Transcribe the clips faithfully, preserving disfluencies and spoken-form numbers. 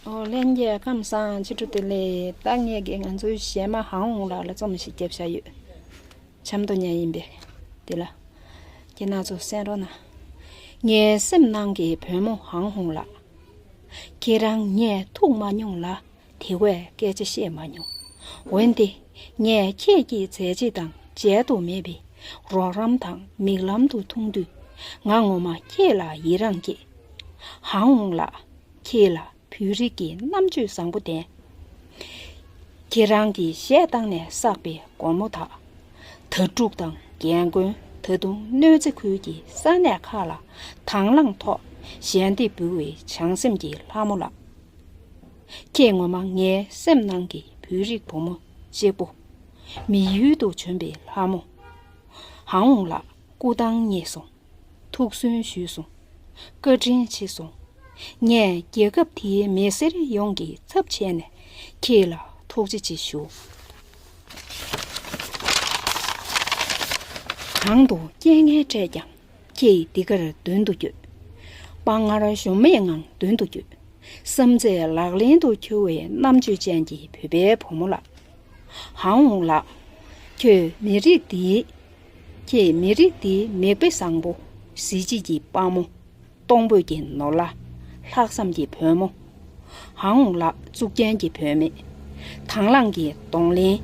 ཨོ་ལྷན་རྒྱས་ཁམས་བཟང་། ཕྱི་དྲོ་བདེ་ལེགས། ད་ངས་ཀྱི་ང་ཚོའི་གཞས་མ་ཧང་ཧུང་ལགས་ལ་རྩོམ་ཞིག་བརྒྱབ་བཞག་ཡོད། ཆབ་མདོ་ཉ་ཡིན་པས་དེ་ལ། ཁྱེད་རང་ཚོ་གསན་རོགས་གནང་། ངའི་སེམས་ནང་གི་བུ་མོ་ཧང་ཧུང་ལགས། ཁྱེད་རང་ངས་ཐུག་མ་མྱོང་ལ། དེ་བས་སྐད་ཆ་བཤད་མ་མྱོང་། འོན་ཏེ། ངས་ཁྱེད་ཀྱི་མཛད་རྗེས་དང་མཇལ་དུ་མེད་པའི་རོགས་རམ་དང་མིག་ལམ་དུ་མཐོང་དུས། ང་ངོ་མ་ཁྱེད་ལ་ཡི་རངས་སྐྱེས། ཧང་ཧུང་ལགས། ཁྱེད་ལ་བོད་རིགས་ཀྱི་རྣམ་དཔྱོད་བཟང་པོ་ལྡན། ཁྱེད་རང་གིས་གཞས་བཏང་ནས་བསགས་པའི་སྒོར་མོ་དག། དྭ་ཕྲུག་དང་རྒན་རྒོན། ད་དུང་གནོད་འཚེ་ཁུལ་གྱི་ས་གནས་ཁག་ལ་དང་བླངས་ཐོག་ཞལ་འདེབས་འབུལ་བའི་བྱང་སེམས་ཀྱི་ལྷ་མོ་ལགས། ཁྱེད་ངོ་མ་ངའི་སེམས་ནང་གི་བོད་རིགས་བུ་མོ་གཅིག་པོ། མི་ཡུལ་དུ་བྱོན་པའི་ལྷ་མོ། ཧང་ཧུང་ལགས། སྐུ་ཐང་རྙེད་སོང་། ཐུགས་སུན་ཞུས་སོང་། བཀའ་དྲིན་ཆེ་སོང་། ངས་རྒྱལ་ཁབ་དེའི་མི་སེར་ཡོངས་ཀྱི་ཚབ་བྱས་ནས་ཁྱེད་ལ་ཐུགས་རྗེ་ཆེ་ཞུ། གང་དུ་རྐྱེན་ངན་འཕྲད་ཀྱང་ཁྱེད་འདི་གར་མདུན་དུ་བསྐྱོད། དཔའ་ངར་གཞོམ་མེད་ངང་མདུན་དུ་བསྐྱོད། བསམ་རྩེ་ལག་ལེན་དུ་འཁྱོལ་བའི་རྣམ་དཔྱོད་ཅན་གྱི་བོད་པའི་བུ་མོ་ལགས། ཧང་ཧུང་ལགས། ཁྱོད་མི་རིགས་འདིའི། ཁྱེད་མི་རིགས་འདིའི་མིག་དཔེ་བཟང་པོ། གཟི་བརྗིད་ཀྱི་དཔའ་མོ། གཏོང་ཕོད་ཀྱི་ནོར་ལྷ། ལྷག་བསམ་གྱི་བུ་མོ། ཧང་ཧུང་ལགས། གཙུག་རྒྱན་གྱི་བུད་མེད། དང་བླངས་ཀྱི་གདོང་ལེན།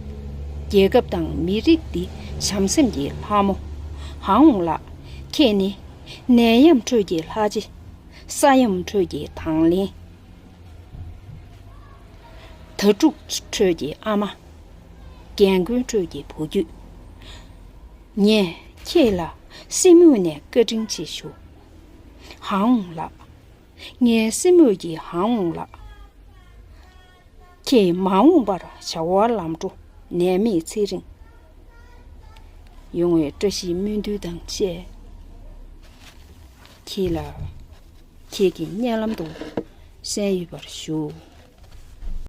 རྒྱལ་ཁབ་དང་མི་རིགས་འདི་བྱམས་སེམས་ཀྱི་ལྷ་མོ། ཧང་ཧུང་ལགས། ཁྱེད་ནི་ནད་ཡམས་ཁྲོད་ཀྱི་ལྷ་རྗེ། ས་ཡོམ་ཁྲོད་ཀྱི་དང་བླངས། དྭ་ཕྲུག་ཁྲོད་ཀྱི་ཨ་མ། རྒན་རྒོན་ཁྲོད་ཀྱི་བུ་རྒྱུད། ངས་ཁྱེད་ལ་སེམས་ཡུལ་ནས་བཀའ་དྲིན་ཆེ་ཞུ། ཧང་ཧུང་ལགས། ངའི་སེམས་ཡུལ་གྱི་ཧང་ཧུང་ལགས། ཁྱེད་མ་འོངས་པར་བྱ་བ་ལམ་འགྲོ། ནད་མེད་ཚེ་རིང་ཡོང་བའི་བཀྲ་ཤིས་སྨོན་འདུན་དང་བཅས། ཁྱེད་ལ། ཁྱེད་ཀྱི་སྙན་ལམ་དུ་གསན་ཡོད་པར་ཞུ།